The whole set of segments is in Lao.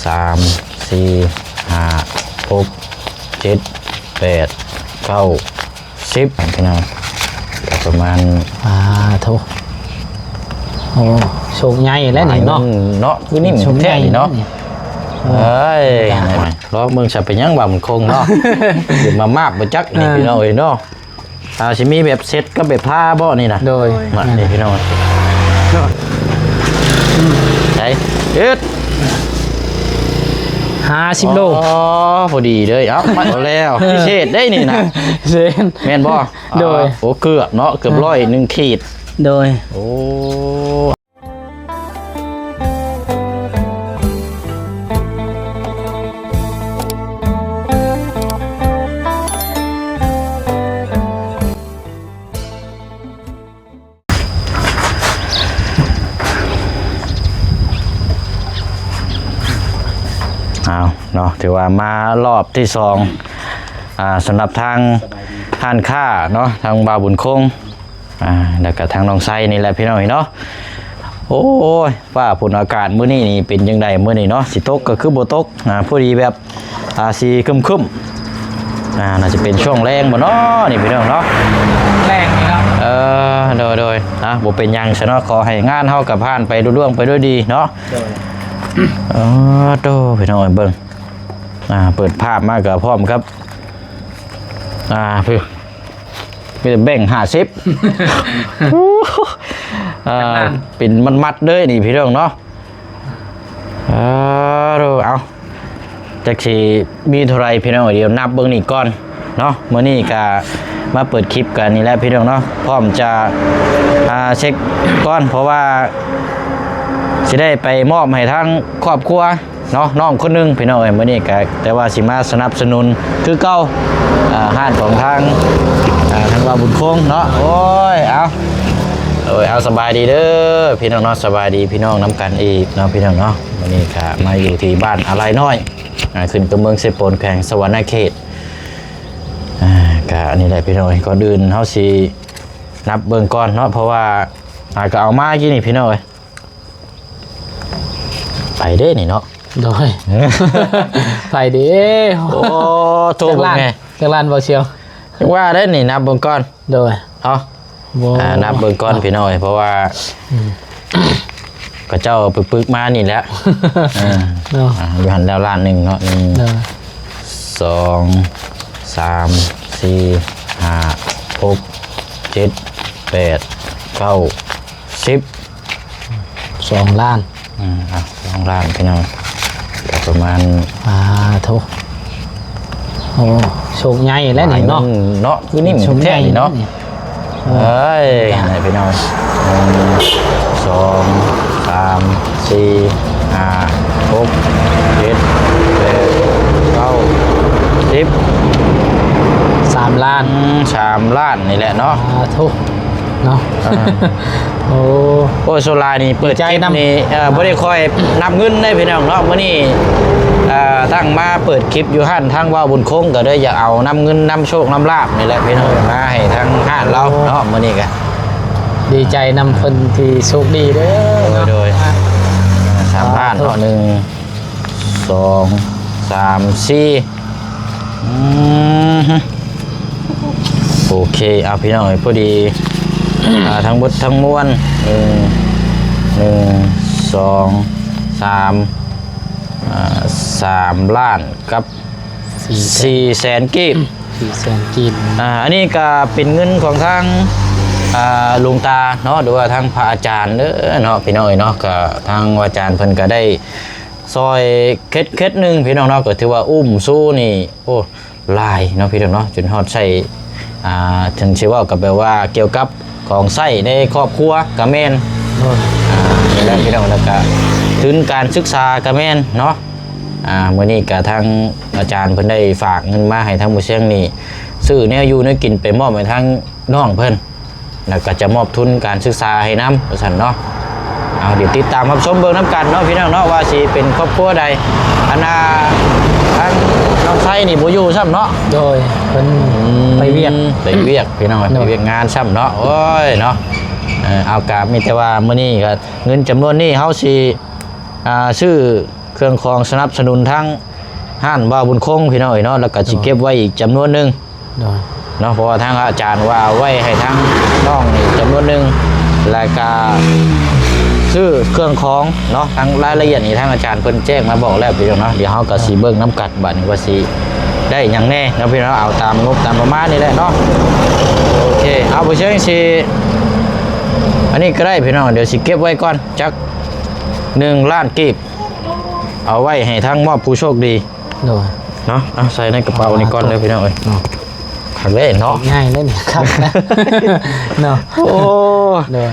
ສາມ ສີ່ ຫ້າ ຫົກ ເຈັດ ແປດ ເກົ້າ ສິບ ພີ່ນ້ອງ ກໍປະມານ ອ່າ ໂທ້ ໂອ້ ໂຊກໃຫຍ່ແລ້ວນີ້ເນາະ ເນາະ ຄືນີ້ ໂຊກໃຫຍ່ແທ້ນີ້ເນາະ ເອີຍ ລອງເບິ່ງຊະ ເປັນຫຍັງວ່າມັນຄົງເນາະ ເປັນມາມາບບໍ່ຈັກນີ້ ເອີ ພີ່ນ້ອງເອີຍເນາະ. ອ່າ ຊິມີແບບເຊັດກັບແບບພາບໍ່ນີ້ນະ? ໂດຍ ມານີ້ພີ່ນ້ອງ ໃສ່ ເຮັດ ຫ້າສິບໂລ ອໍ ພໍດີເລີຍ ເອົ້າ ມາແລ້ວ ພິເສດເດ້ນີ້ນະ ພິເສດ ແມ່ນບໍ່? ໂດຍ ໂອ້ ເກືອບເນາະ ເກືອບຮ້ອຍໜຶ່ງຂີດ ໂດຍ ໂອ້. ເອົາເນາະ ຖືວ່າມາລອບທີສອງ ອ່າ ສຳລັບທາງຮ້ານຄ້າເນາະ ທາງບ່າວບຸນຄົງ ອ່າ ແລ້ວກໍທາງນ້ອງໄຊນີ້ແຫຼະພີ່ນ້ອງເນາະ ໂອ້ຍ ຟ້າຝົນອາກາດມື້ນີ້ນີ້ເປັນຈັ່ງໃດມື້ນີ້ເນາະ ຊິຕົກກໍຄືບໍ່ຕົກ ອ່າ ພໍດີແບບ ອ່າ ຊິຄຶ້ມໆ ອ່າ ໜ້າຈະເປັນຊ່ວງແລງບໍ່ເນາະນີ້ພີ່ນ້ອງເນາະ ແລງນີ້ເນາະ ເອີ ໂດຍໆ ອ່າ ບໍ່ເປັນຫຍັງຊະເນາະ ຂໍໃຫ້ງານເຮົາກໍຜ່ານໄປລຸລ່ວງໄປດ້ວຍດີເນາະ ໂດຍ ເອີ ໂຕ ພີ່ນ້ອງເອີຍ ເບິ່ງ ອ່າ ເປີດພາບມາກໍພ້ອມກັບ ອ່າ ເພິ່ນ ມີແຕ່ແບ່ງຫ້າສິບ ເອີ ເປັນມັດໆເລີຍນີ້ພີ່ນ້ອງເນາະ ເອີ ເອົາ ຈັກຊິມີເທົ່າໃດພີ່ນ້ອງ ດຽວນັບເບິ່ງນີ້ກ່ອນເນາະ ມື້ນີ້ກະມາເປີດຄລິບກັນນີ້ແຫຼະພີ່ນ້ອງເນາະ ພ້ອມຈະ ອ່າ ເຊັກກ່ອນ ເພາະວ່າຊິໄດ້ໄປມອບໃຫ້ທາງຄອບຄົວ ເນາະ ນ້ອງຄົນໜຶ່ງພີ່ນ້ອງເອີຍ ມື້ນີ້ກະແຕ່ວ່າຊິມາສະໜັບສະໜູນຄືເກົ່າ ອ່າ ຮ້ານຂອງທາງ ອ່າ ທາງບ່າວບຸນຄົງເນາະ ໂອ້ຍ ເອົາ ໂອ້ຍ ເອົາ ສະບາຍດີເດີພີ່ນ້ອງເນາະ ສະບາຍດີພີ່ນ້ອງນຳກັນອີກເນາະ ພີ່ນ້ອງເນາະ ມື້ນີ້ກະມາຢູ່ທີ່ບ້ານອາໄລນ້ອຍ ອ່າ ຂຶ້ນກັບເມືອງເຊໂປນ ແຂວງສະຫວັນນະເຂດ ອ່າ ກະອັນນີ້ແຫຼະພີ່ນ້ອງເອີຍ ກ່ອນອື່ນເຮົາຊິນັບເບິ່ງກ່ອນເນາະ ເພາະວ່າ ອ່າ ກະເອົາມາກີ້ນີ້ພີ່ນ້ອງເອີຍ ໄປເດ້ນີ້ເນາະ ໂດຍ ໄປເດ້ ໂອ້ ໂທ້ ຈັກລ້ານ ເບິ່ງແດ່ ຈັກລ້ານບໍ່ຊຽວ ຈັກວ່າໄດ້ນີ້ ນັບເບິ່ງກ່ອນ ໂດຍ ເອົາ ບໍ່ ອ່າ ນັບເບິ່ງກ່ອນພີ່ນ້ອງເອີຍ ເພາະວ່າ ອືມ ເຂົາເຈົ້າປຶກໆມານີ້ແຫຼະ ເອີ ເນາະ ອ່າ ຢູ່ຫັ້ນແລ້ວລ້ານໜຶ່ງເນາະ ໜຶ່ງ ໂດຍ ສອງ ສາມ ສີ່ ຫ້າ ຫົກ ເຈັດ ແປດ ເກົ້າ ສິບ ສອງລ້ານ ອືມ ອ່ະ ສອງລ້ານພີ່ນ້ອງ ກໍປະມານ ອ່າ ໂທ້ ໂອ້ ໂຊກໃຫຍ່ແລ້ວນີ້ເນາະ ເນາະ ຄືນີ້ ໂຊກໃຫຍ່ແທ້ນີ້ເນາະ ເອີຍ ນີ້ພີ່ນ້ອງ ໜຶ່ງ ສອງ ສາມ ສີ່ ຫ້າ ຫົກ ເຈັດ ແປດ ເກົ້າ ສິບ ສາມລ້ານ ອືມ ສາມລ້ານນີ້ແຫຼະເນາະ ອ່າ ໂທ້ ເນາະ ອ່າ ໂອ້ ໂອ້ຍ ສ່ວນຫຼາຍນີ້ເປີດຄລິບນີ້ ດີໃຈນຳ ເອີ ບໍ່ໄດ້ຄ່ອຍນັບເງິນເດ້ພີ່ນ້ອງເນາະ ມື້ນີ້ ເອີ ຕັ້ງມາເປີດຄລິບຢູ່ຮ້ານທາງບ່າວບຸນຄົງ ກໍເລີຍຢາກເອົານຳເງິນນຳໂຊກນຳລາບນີ້ແຫຼະພີ່ນ້ອງ ມາໃຫ້ທາງຮ້ານລາວເນາະ ມື້ນີ້ກະດີໃຈນຳເພິ່ນທີ່ໂຊກດີເດີ ໂດຍ ໂດຍ ອ່າ ສາມລ້ານເນາະ ອ່າ ໜຶ່ງ ສອງ ສາມ ສີ່ ອືມ ໂອເຄ ເອົາ ພີ່ນ້ອງເອີຍ ພໍດີ ອ່າ ທັງໝົດທັງມວນ ໜຶ່ງ ໜຶ່ງ ສອງ ສາມ ອ່າ ສາມລ້ານກັບສີ່ແສນ ສີ່ແສນກີບ ສີ່ແສນກີບ ອ່າ ອັນນີ້ກະເປັນເງິນຂອງທາງ ອ່າ ຫຼວງຕາເນາະ ຫຼືວ່າທາງພະອາຈານເດີເນາະ ພີ່ນ້ອງເອີຍເນາະ ກະທາງອາຈານເພິ່ນກະໄດ້ ຊ່ອຍເຂດ ເຂດໜຶ່ງພີ່ນ້ອງເນາະ ກໍຖືວ່າອຸ້ມຊູນີ້ ໂອ້ ຫຼາຍເນາະພີ່ນ້ອງເນາະ ຈົນຮອດໃຊ້ ອ່າ ເຖິງຊິເວົ້າກໍແບບວ່າກ່ຽວກັບຂອງໃຊ້ໃນຄອບຄົວກໍແມ່ນ ໂດຍ ອ່າ ນີ້ແຫຼະພີ່ນ້ອງ ແລ້ວກໍທຶນການສຶກສາກໍແມ່ນເນາະ ອ່າ ມື້ນີ້ກໍທາງອາຈານເພິ່ນໄດ້ຝາກເງິນມາໃຫ້ທາງໝູ່ຊຽງນີ້ ຊື້ແນວຢູ່ແນວກິນໄປມອບໃຫ້ທາງນ້ອງເພິ່ນ ແລ້ວກໍຈະມອບທຶນການສຶກສາໃຫ້ນຳ ວ່າຊັ້ນເນາະ ເອົາ ດຽວຕິດຕາມຮັບຊົມເບິ່ງນຳກັນເນາະ ພີ່ນ້ອງເນາະ ວ່າຊິເປັນຄອບຄົວໃດ ອັນນ່າ ທາງນ້ອງໄຊນີ້ບໍ່ຢູ່ຊ້ຳເນາະ ໂດຍ ເພິ່ນ ອືມ ໄປວຽກ ໄປວຽກ ພີ່ນ້ອງ ໂດຍ ໄປວຽກງານຊ້ຳເນາະ ໂອ້ຍ ເນາະ ເອີ ເອົາ ກະມີແຕ່ວ່າມື້ນີ້ກໍເງິນຈຳນວນນີ້ເຮົາຊິ ອ່າ ຊື້ ເຄື່ອງຂອງສະໜັບສະໜູນທາງຮ້ານບ່າວບຸນຄົງ ພີ່ນ້ອງເອີຍເນາະ, ແລ້ວກໍຊິເກັບໄວ້ອີກຈຳນວນໜຶ່ງ ໂດຍ ເນາະ, ເພາະວ່າທາງອາຈານວ່າໄວ້ໃຫ້ທາງນ້ອງນີ້ຈຳນວນໜຶ່ງ ແລ້ວກະຊື້ເຄື່ອງຂອງເນາະ, ທາງລາຍລະອຽດນີ້ທາງອາຈານເພິ່ນແຈ້ງມາບອກແລ້ວ ພີ່ນ້ອງເນາະ. ດຽວເຮົາກໍຊິເບິ່ງນຳກັນບາດນີ້ວ່າຊິໄດ້ຫຍັງແດ່ເນາະ ພີ່ນ້ອງ, ເອົາຕາມງົບຕາມປະມານນີ້ແຫຼະເນາະ. ໂອເຄ ເອົາ ບໍ່ເຊີງຊິ ອັນນີ້ກໍໄດ້ ພີ່ນ້ອງ, ດຽວຊິເກັບໄວ້ກ່ອນຈັກໜຶ່ງລ້ານກີບ ເອົາໄວ້ໃຫ້ທາງມອບຜູ້ໂຊກດີ ໂດຍ ເນາະ. ເອົາໃສ່ໃນກະເປົານີ້ກ່ອນເດີ ພີ່ນ້ອງເອີຍ ເນາະ. ຄັກເດ້ເນາະ, ງ່າຍເດ້ນີ້ ຄັກເນາະ. ໂອ້ ໂດຍ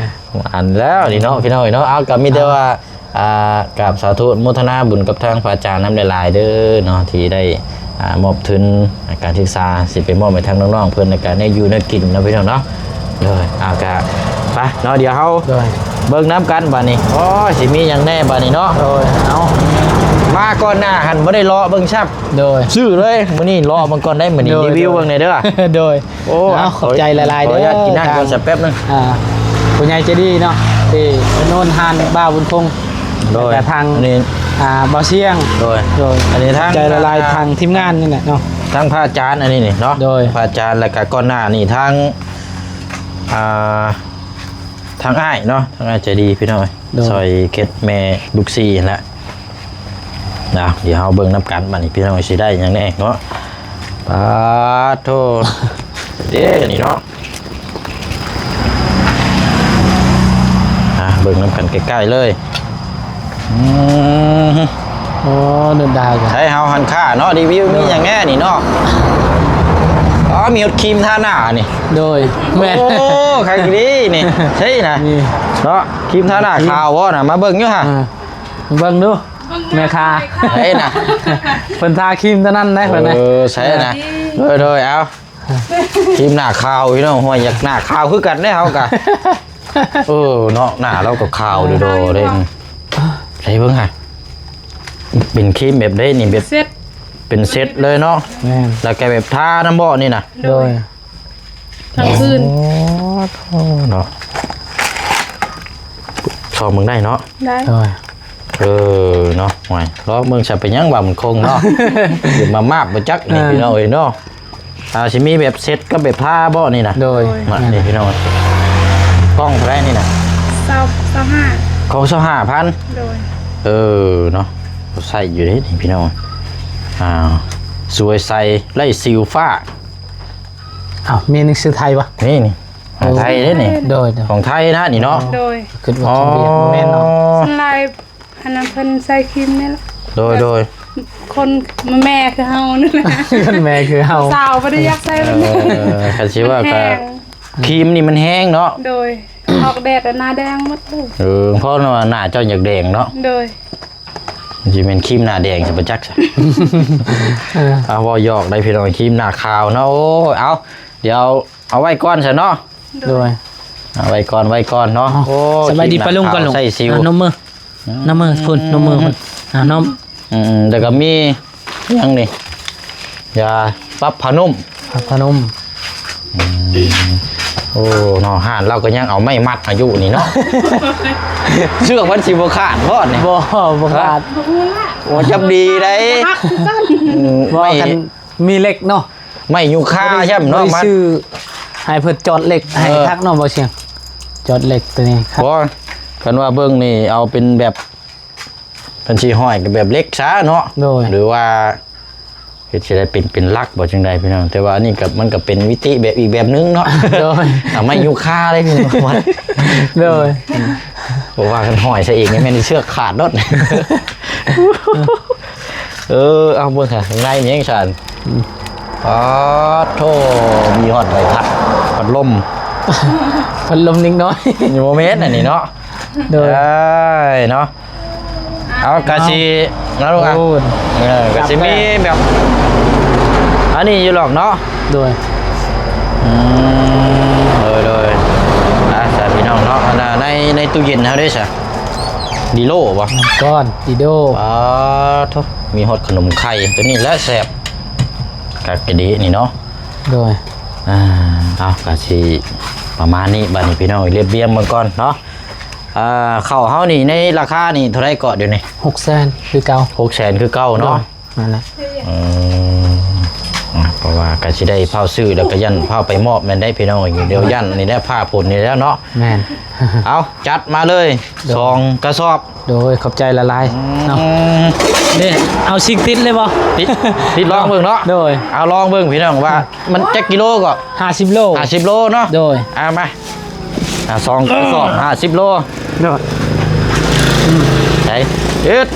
ອັນແລ້ວນີ້ເນາະ ພີ່ນ້ອງເອີຍເນາະ. ເອົາ ກໍມີແຕ່ວ່າ ອ່າ ກາບສາທຸອະນຸໂມທະນາບຸນກັບທາງພະອາຈານນຳຫຼາຍໆເດີເນາະ ທີ່ໄດ້ ອ່າ ມອບທຶນການສຶກສາ ຊິໄປມອບໃຫ້ທາງນ້ອງໆເພິ່ນ ໃນການແນວຢູ່ແນວກິນເນາະ ພີ່ນ້ອງເນາະ. ໂດຍ ອ່າ ກະໄປເນາະ, ດຽວເຮົາ ໂດຍ ເບິ່ງນຳກັນບາດນີ້. ໂອ້ຍ ຊິມີຫຍັງແດ່ບາດນີ້ເນາະ. ໂດຍ ເອົາ ມາກ່ອນໜ້າຫັ້ນບໍ່ໄດ້ເລາະເບິ່ງຊ້ຳ. ໂດຍ ຊື້ເລີຍ ມື້ນີ້ເລາະເບິ່ງກ່ອນໄດ໋ ມື້ນີ້ ໂດຍ ຣີວິວເບິ່ງແດ່ເດີ. ໂດຍ ໂອ້ ເອົາ ຂອບໃຈຫຼາຍໆເດີ. ຂໍອະນຸຍາດກິນນ້ຳກ່ອນ ສະແປັບໜຶ່ງ. ອ່າ ຜູ້ໃຫຍ່ໃຈດີເນາະ ທີ່ອຸດໜູນຮ້ານບ່າວບຸນຄົງ ໂດຍ ແລ້ວກະທາງ ອັນນີ້ ອ່າ ບ່າວຊຽງ ໂດຍ ໂດຍ ອັນນີ້ທາງ ຂອບໃຈຫຼາຍໆ ອ່າ ທາງທີມງານນີ້ແຫຼະເນາະ ທາງພະອາຈານອັນນີ້ນີ້ເນາະ ໂດຍ ພະອາຈານ ແລ້ວກະກ່ອນໜ້ານີ້ທາງ ອ່າ ທາງອ້າຍເນາະ ທາງອ້າຍໃຈດີ ພີ່ນ້ອງເອີຍ ໂດຍ ຊ່ອຍເກັດແມ່ລູກສີ່ຫັ້ນແຫຼະ. ນະ ດຽວເຮົາເບິ່ງນຳກັນບາດນີ້ ພີ່ນ້ອງເອີຍ ຊິໄດ້ຫຍັງແດ່ເນາະ. ປາດໂທ ເດ້ນີ້ເນາະ ອ່າ ເບິ່ງນຳກັນໃກ້ໆເລີຍ. ອືມ ໂອ້ ເດີນດາວ ໃຊ້ເຮົາຫັ້ນຄ່າເນາະ ຣີວິວມີຫຍັງແດ່ນີ້ເນາະ. ອໍ ມີຮອດຄຣີມທາໜ້ານີ້ ໂດຍ ແມ່ນ ໂອ້ ຄັກອີ່ຫຼີນີ້ ໃຊ່ນະ ນີ້ເນາະ ຄຣີມທາໜ້າຂາວບໍ່ນະ ມາເບິ່ງຢູ່ຫະ ອ່າ ເບິ່ງດູ ແມ່ຄ້າ ໃຊ່ນະ ເພິ່ນທາຄຣີມຕົວນັ້ນໄດ໋ ເພິ່ນນະ ເອີ ໃຊ່ນະ ໂດຍໆ ເອົາ ຄຣີມໜ້າຂາວ ພີ່ນ້ອງ ຫ້ວຍ ຢາກໜ້າຂາວຄືກັນເດ້ເຮົາກະ ເອີເນາະ ໜ້າລາວກໍຂາວຢູ່ດອກເດ້. ໃສ່ເບິ່ງຫະ ເປັນຄຣີມແບບໃດນີ້ ແບບເຊັດ ເປັນເຊັດເລີຍເນາະ ແມ່ນ ແລ້ວກໍແບບທານຳບໍ່ນີ້ນະ ໂດຍ ທັງຄືນ ໂອ້ໂຫເນາະ ຊອມເບິ່ງໄດ້ເນາະ ໄດ້ ໂດຍ ເອີເນາະ ໂອ້ຍ ລອງເບິ່ງຊະ ເປັນຫຍັງວ່າມັນຄົງເນາະ ເປັນມາມາບບໍ່ຈັກນີ້ ເອີ ພີ່ນ້ອງເອີຍເນາະ. ອ່າ ຊິມີແບບເຊັດກັບແບບທາບໍ່ນີ້ນະ ໂດຍ ມາ ແມ່ນ ນີ້ພີ່ນ້ອງ ກ້ອງເທົ່າໃດນີ້ນະ ຊາວ ຊາວຫ້າ ຂອງຊາວຫ້າພັນ ໂດຍ ເອີເນາະ ໃຊ້ຢູ່ເດ້ນີ້ພີ່ນ້ອງ ອ່າ ສວຍໃສໄຮ້ສິວຟ້າ. ອ້າວ ມີໜັງສືໄທບໍ່? ນີ້ ນີ້ ຂອງໄທເດ້ນີ້ ໂດຍ ໂດຍ ຂອງໄທນະນີ້ເນາະ ໂດຍ ຄິດວ່າຂອງຫວຽດ ອໍ ບໍ່ແມ່ນເນາະ ສ່ວນຫຼາຍ ອັນນັ້ນເພິ່ນໃສ່ຄຣີມນີ້ລະ ໂດຍ ໂດຍ ຄົນແມ່ຄືເຮົານີ້ແຫຼະ ຄົນແມ່ຄືເຮົາ ສາວບໍ່ໄດ້ຢາກໃສ່ ເອີ ຄັນຊິວ່າກໍ ມັນແຮງ ຄຣີມນີ້ມັນແຮງເນາະ ໂດຍ ອອກແດດແລ້ວໜ້າແດງໝົດເລີຍ ເອີ ເພາະວ່າໜ້າເຈົ້າຢາກແດງເນາະ ໂດຍ ຊິແມ່ນຄຣີມໜ້າແດງຊະບໍ່ຈັກຊະ ເອີ ເອົາ ເວົ້າຢອກໄດ໋ພີ່ນ້ອງ ຄຣີມໜ້າຂາວເນາະ ໂອ້ຍ ເອົາ ດຽວເອົາໄວ້ກ່ອນຊະເນາະ ໂດຍ ເອົາໄວ້ກ່ອນ ໄວ້ກ່ອນເນາະ ໂອ້ ສະບາຍດີປ້າລຸງ ຄຣີມໜ້າຂາວ ປ້າລຸງ ໃສ່ສິວ ອ່າ ນົມມື ອືມ ນົມມືພຸ້ນ ນົມມືພຸ້ນ ອ່າ ນົມ ອືມ ແລ້ວກໍມີຫຍັງນີ້ ຢາປັບຜ້ານຸ້ມ ປັບຜ້ານຸ້ມ ອືມ ໂອ້ ເນາະ ຮ້ານລາວກໍຍັງເອົາໄມ້ມັດອາຍຸນີ້ເນາະ ເຊືອກມັນຊິບໍ່ຂາດບໍ່ນີ້ ບໍ່ ບໍ່ຂາດ ບໍ່ຮູ້ລະ ໂອ້ ຈັບດີໄດ໋ ບໍ່ຮັກຄືກັນ ອືມ ບໍ່ ໄມ້ ຄັນມີເຫຼັກເນາະ ໄມ້ຢູຄາຊ້ຳເນາະ ມັນ ຊື້ໃຫ້ເພິ່ນຈອດເຫຼັກໃຫ້ ເອີ ຄັກເນາະ ບໍ່ຊຽງ ຈອດເຫຼັກຕົວນີ້ຄັກ ບໍ່ ຄັນວ່າເບິ່ງນີ້ເອົາເປັນແບບ ເພິ່ນຊິຫ້ອຍກັນແບບເຫຼັກຊະເນາະ ໂດຍ ຫຼືວ່າເຮັດຊິໄດ້ເປັນ ເປັນຫຼັກບໍ່ຈັ່ງໃດພີ່ນ້ອງ ແຕ່ວ່າອັນນີ້ກໍ ມັນກໍເປັນມິຕິແບບອີກແບບໜຶ່ງເນາະ ໂດຍ ເອົາໄມ້ຢູຄາເລີຍພີ່ນ້ອງ ໂດຍ ເພາະວ່າຄັນຫ້ອຍໃສ່ເອງນີ້ແມ່ນເຊືອກຂາດໂລດ ເອີ ເອົາເບິ່ງຫາຂ້າງໃນມີຫຍັງຊັ້ນ ອືມ ອໍ ໂທ້ ມີຮອດໃບພັດ ພັດລົມ ພັດລົມເດັກນ້ອຍ ນີ້ບໍ່ແມ່ນອັນນີ້ເນາະ ໂດຍ ເອີຍ ເນາະ ເອົາ ກະຊິ ເອົາ ເນາະລູກ ໂອ້ ເອີ ກະຊິມີແບບ ອັນນີ້ຢູ່ຫຼອກເນາະ ໂດຍ ອືມ ໂດຍ ໂດຍ ອ່າ ສາພີ່ນ້ອງເນາະ ອັນ ໃນ ໃນຕູ້ເຢັນເຮົາເດ້ຊະ ດີໂລບໍ່ ນ້ຳກ້ອນ ດີໂດ ອໍ ໂທ້ ມີຮອດຂະໜົມໄຂ່ ຕົວນີ້ແຫຼະແຊບ ຄັກກະດີນີ້ເນາະ ໂດຍ ອ່າ ເອົາ ກະຊິປະມານນີ້ ບາດນີ້ພີ່ນ້ອງ ລຽບລຽງເບິ່ງກ່ອນເນາະ ອ່າ ເຂົ້າເຮົານີ້ໃນລາຄານີ້ເທົ່າໃດເກາະດຽວນີ້? ຫົກແສນຄືເກົ່າ. ຫົກແສນຄືເກົ່າເນາະ. ໂດຍ ນັ້ນແຫຼະ. ເອີ ອ່າ ເພາະວ່າກໍຊິໄດ້ຟ້າວຊື້ ແລ້ວກໍຢ້ານຟ້າວໄປມອບແມ່ນໄດ໋ພີ່ນ້ອງ. ດຽວຢ້ານນີ້ແຫຼະ ຟ້າຝົນນີ້ແຫຼະເນາະ. ແມ່ນ. ເອົາ ຈັດມາເລີຍ ໂດຍ ສອງກະສອບ. ໂດຍ ຂອບໃຈຫຼາຍໆ ອືມ ເນາະ. ນີ້ ເອົາຊິງຕິດເລີຍບໍ່? ຕິດ ຕິດລອງເບິ່ງເນາະ. ໂດຍ ເອົາລອງເບິ່ງພີ່ນ້ອງວ່າມັນຈັກກິໂລເກາະ? ຫ້າສິບໂລ. ຫ້າສິບໂລເນາະ. ໂດຍ ເອົາມາ ອ່າ ສອງກະສອບ ຫ້າສິບໂລ. ໂດຍ ໃສ່ ເອີດ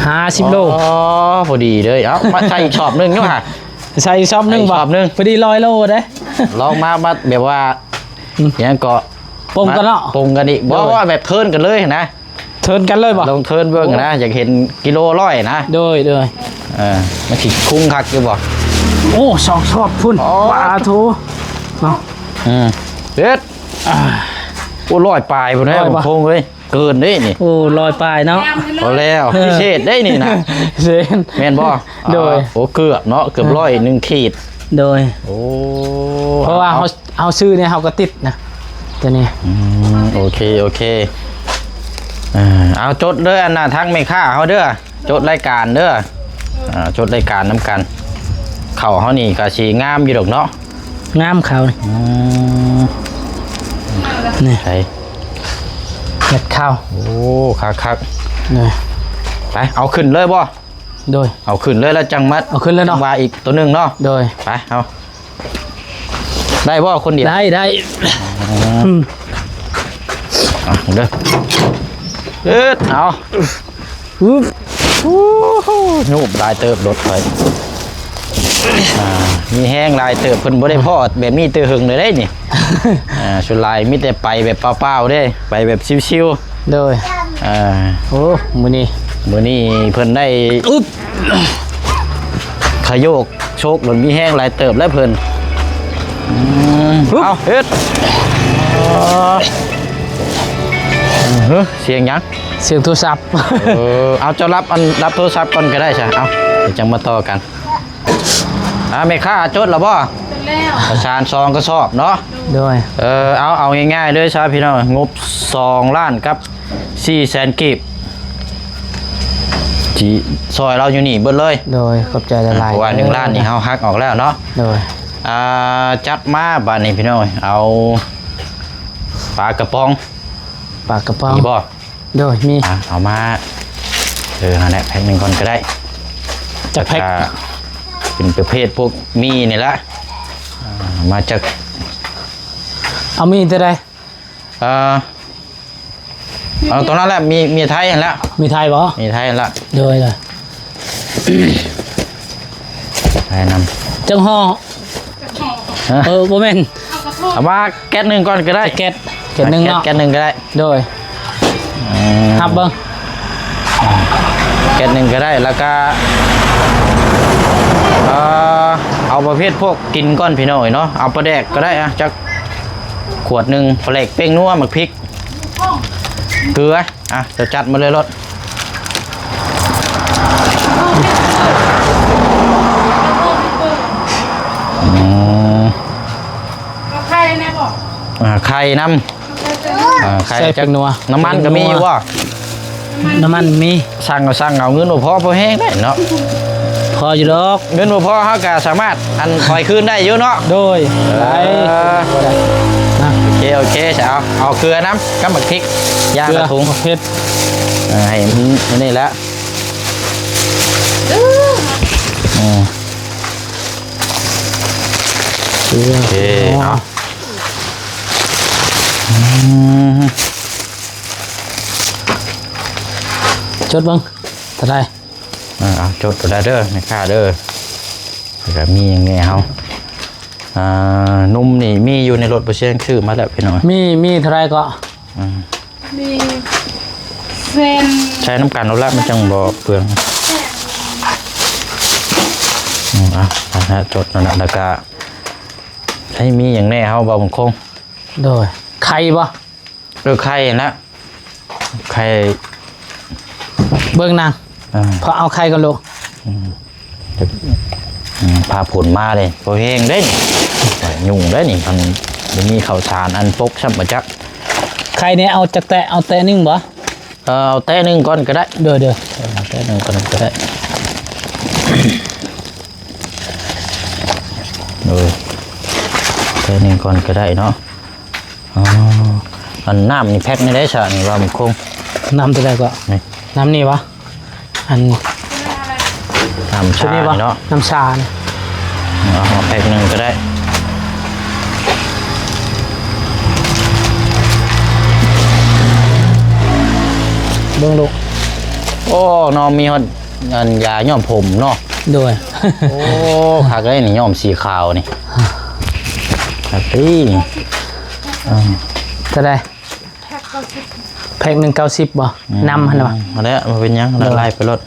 ຫ້າສິບໂລ. ອໍ ພໍດີເລີຍ. ເອົາ ມາໃສ່ອີກສອບໜຶ່ງຢູ່ຫະ. ໃສ່ອີກສອບໜຶ່ງບໍ່? ສອບໜຶ່ງ ພໍດີຮ້ອຍໂລເດ້. ລອງມາ ມາແບບວ່າ ອືມ ຫຍັງເກາະ ປົງກັນເນາະ. ປົງກັນອີກ ໂດຍ ບໍ່ ວ່າແບບເທີນກັນເລີຍນະ. ເທີນກັນເລີຍບໍ່? ລອງເທີນເບິ່ງນະ. ໂອ້ ຢາກເຫັນກິໂລຮ້ອຍນະ. ໂດຍ ໂດຍ ເອີ ມັນຊິຄຸ້ມຄັກຢູ່ບໍ່? ໂອ້ ສອງສອບພຸ້ນ. ອໍ ປາໂທ ເນາະ. ອືມ ເຮັດ ອ່າ ໂອ້ ຮ້ອຍປາຍພຸ້ນແຫຼະ ຮ້ອຍບໍ່? ໂຄ້ງເອີຍ ເກີນເດ້ນີ້. ໂອ້ ຮ້ອຍປາຍເນາະ. ເອົາແລ້ວ ເອີ ພິເສດເດ້ນີ້ນະ. ເຊນ ແມ່ນບໍ່? ໂດຍ ອ່າ ໂອ້ ເກືອບເນາະ ເກືອບ ເອີ ຮ້ອຍໜຶ່ງຂີດ. ໂດຍ ໂອ້ ເພາະວ່າເຮົາ ເຮົາຊື້ນີ້ເຮົາກໍຕິດນະ ຕົວນີ້. ອືມ ໂອເຄ ໂອເຄ. ເອີ ເອົາ ຈົດເດີ ອັນນ່າ ທາງແມ່ຄ້າເຮົາເດີ ຈົດລາຍການເດີ. ອ່າ ຈົດລາຍການນຳກັນ. ເຂົ້າເຮົານີ້ກໍຊິງາມຢູ່ດອກເນາະ. ງາມເຂົ້ານີ້. ອືມ ນີ້ ໃສ່ ເມັດເຂົ້າ. ໂອ້ ຄັກໆ ນີ້. ໄປ ເອົາຂຶ້ນເລີຍບໍ່? ໂດຍ ເອົາຂຶ້ນເລີຍ ແລ້ວຈັ່ງມາ ເອົາຂຶ້ນເລີຍເນາະ ຈັ່ງວ່າອີກຕົວໜຶ່ງເນາະ. ໂດຍ ໄປ ເອົາ ໄດ້ບໍ່ຄົນດຽວ? ໄດ້ ໄດ້. ອືມ ອືມ ເອົາເດີ ເອີດ ເອົາ ອຶບ ໂອ້ໂຫ ໂຍບຫຼາຍເຕີບລົດຂ້ອຍ. ອ່າ ມີແຮງຫຼາຍເຕີບ ເພິ່ນບໍ່ໄດ້ພໍ້ແບບນີ້ແຕ່ເຫິງເລີຍເດ້ນີ້. ອ່າ ສ່ວນຫຼາຍມີແຕ່ໄປແບບເປົ່າໆເດ້ ໄປແບບຊິວໆ. ໂດຍ ອ່າ ໂອ້ ມື້ນີ້ ມື້ນີ້ເພິ່ນໄດ້ ອຶບ ຂະໂຍກໂຊກ ມັນມີແຮງຫຼາຍເຕີບແລ້ວເພິ່ນ. ອືມ ອຶບ ເອົາ ເຮັດ ເອີ ເສຽງຫຍັງ? ສຽງໂທລະສັບ. ເອີ ເອົາ ເຈົ້າຮັບ ອັນ ຮັບໂທລະສັບກ່ອນກໍໄດ້ຊະ. ເອົາ ດຽວຈັ່ງມາຕໍ່ກັນ. ອ່າ ແມ່ຄ້າຈົດແລ້ວບໍ່? ຈົດແລ້ວ. ເອົາສານສອງກະສອບເນາະ. ໂດຍ ເອີ ເອົາ ເອົາງ່າຍໆເລີຍຊະພີ່ນ້ອງ ງົບສອງລ້ານກັບສີ່ແສນກີບ ຊິຊ່ອຍລາວຢູ່ນີ້ເບິດເລີຍ. ໂດຍ ຂອບໃຈຫຼາຍໆ ເພາະວ່າໜຶ່ງລ້ານນີ້ເຮົາຫັກອອກແລ້ວເນາະ. ໂດຍ ອ່າ ຈັດມາບາດນີ້ພີ່ນ້ອງ ເອົາປາກະປ໋ອງ. ປາກະປ໋ອງ ມີບໍ່? ໂດຍ ມີ ອ່ະ ເອົາມາ ເອີ ຫັ້ນແຫຼະ ແພັກໜຶ່ງກ່ອນກໍໄດ້. ຈັກແພັກ? ອ່າ ເປັນປະເພດພວກໝີ່ນີ້ລະ. ອ່າ ມາຈາກ ເອົາໝີ່ຕົວໃດ? ເອີ ເອົາຕົວນັ້ນແຫຼະ ໝີ່ ໝີ່ໄທຫັ້ນແຫຼະ. ໝີ່ໄທບໍ່? ໝີ່ໄທຫັ້ນລະ. ໂດຍ ໂດຍ ໄທນຳ. ຈັກຫໍ່? ຮະ? ເອີ ບໍ່ແມ່ນ ເອົາມາແກັດໜຶ່ງກ່ອນກໍໄດ້. ແກັດ ແກັດໜຶ່ງເນາະ. ແກັດໜຶ່ງກໍໄດ້. ໂດຍ ອືມ ຮັບເບິ່ງ ແກັດໜຶ່ງກໍໄດ້. ແລ້ວກໍ ເອີ ເອົາປະເພດພວກກິນກ່ອນພີ່ນ້ອງເອີຍເນາະ. ເອົາປາແດກກໍໄດ້ ອ່ະ ຈັກຂວດໜຶ່ງ ປາແດກ ແປ້ງນົວ ໝາກພິກ ເກືອ ອ່ະ ເຈົ້າຈັດມາເລີຍໂລດ. ອືມ ເອົາໄຂ່ແດ່ບໍ່? ອ່າ ໄຂ່ນຳ. ອ່າ ໄຂ່ ໃສ່ແປ້ງນົວ ນ້ຳມັນກໍມີຢູ່ບໍ່? ນ້ຳມັນມີ. ສັ່ງເອົາ ສັ່ງເອົາ ເງິນບໍ່ພໍພໍແຮງໄດ໋ເນາະ. ພໍຢູ່ດອກ ເງິນບໍ່ພໍເຮົາກໍສາມາດ ອັນ ຖອຍຄືນໄດ້ຢູ່ເນາະ. ໂດຍ ເອີ ໄດ້ ໄດ້ນະ. ໂອເຄ ໂອເຄ ເອົາ ເອົາເກືອນຳ ກັບໝາກພິກ ຢ່າງລະຖົງ ເຜັດ ເອີ ໃຫ້ມັນ ອັນນີ້ແຫຼະ. ອືມ ໂອເຄ ເອົາ ອືມ ຈົດເບິ່ງ ເທົ່າໃດ? ເອີ ເອົາ ຈົດເທົ່າໃດເດີ ແມ່ຄ້າເດີ. ແລ້ວກໍມີຫຍັງແດ່ເຮົາ? ອ່າ ນົມນີ້ມີຢູ່ໃນລົດ ບໍ່ຊຽງຊື້ມາແລ້ວພີ່ນ້ອງ. ມີ ມີເທົ່າໃດເກາະ? ອືມ ມີແສນ ໃຊ້ນຳກັນໂລດລະ ມັນຈັ່ງບໍ່ເປືອງ. ອືມ ອ່ະ ອັນນັ້ນຈົດນັ້ນນະ. ແລ້ວກະໃຫ້ມີຫຍັງແດ່ເຮົາ ເວົ້າຄົງ? ໂດຍ ໄຂ່ບໍ່? ເອີ ໄຂ່ຫັ້ນນະ ໄຂ່ ເບິ່ງນາງ ອ່າ ຂໍເອົາໄຂ່ກ່ອນລູກ. ອືມ ອືມ ຟ້າຝົນມາເດ້ ພໍແຮງເດ້ນີ້ ຍຸງເດ້ນີ້ ມັນບໍ່ມີເຂົ້າສານອັນປົກຊ້ຳບໍ່ຈັກ. ໄຂ່ນີ້ເອົາຈັກແຕະ ເອົາແຕະໜຶ່ງບໍ່? ເອີ ເອົາແຕະໜຶ່ງກ່ອນກໍໄດ້. ໂດຍໆ ເອີ ເອົາແຕະໜຶ່ງກ່ອນກໍໄດ້. ໂດຍ ແຕະໜຶ່ງກ່ອນກໍໄດ້ເນາະ. ອໍ ອັນນ້ຳນີ້ແພັກນີ້ໄດ້ຊະ ນີ້ວ່າມັນຄົງ. ນ້ຳຕົວໃດກໍ? ນີ້ ນ້ຳນີ້ຫວາ? ອັນ ນ້ຳຊານີ້ຫວາ? ນີ້ເນາະ ນ້ຳຊານີ້. ເອົາ ເອົາແພັກໜຶ່ງກໍໄດ້. ເບິ່ງລູກ. ໂອ້ ນ້ອງມີຮອດ ອັນຢາຍ້ອມຜົມເນາະ. ໂດຍ ໂອ້ ຄັກເດ້ນີ້ ຍ້ອມສີຂາວນີ້ ຄັກເດ້ນີ້. ອ່າ ເທົ່າໃດ? ແພັກໜຶ່ງເກົ້າສິບບໍ່? ອືມ ນຳຫັ້ນແຫຼະ ຫັ້ນແຫຼະ ບໍ່ເປັນຫຍັງ ໂດຍ ໄລ່ໄປໂລດ.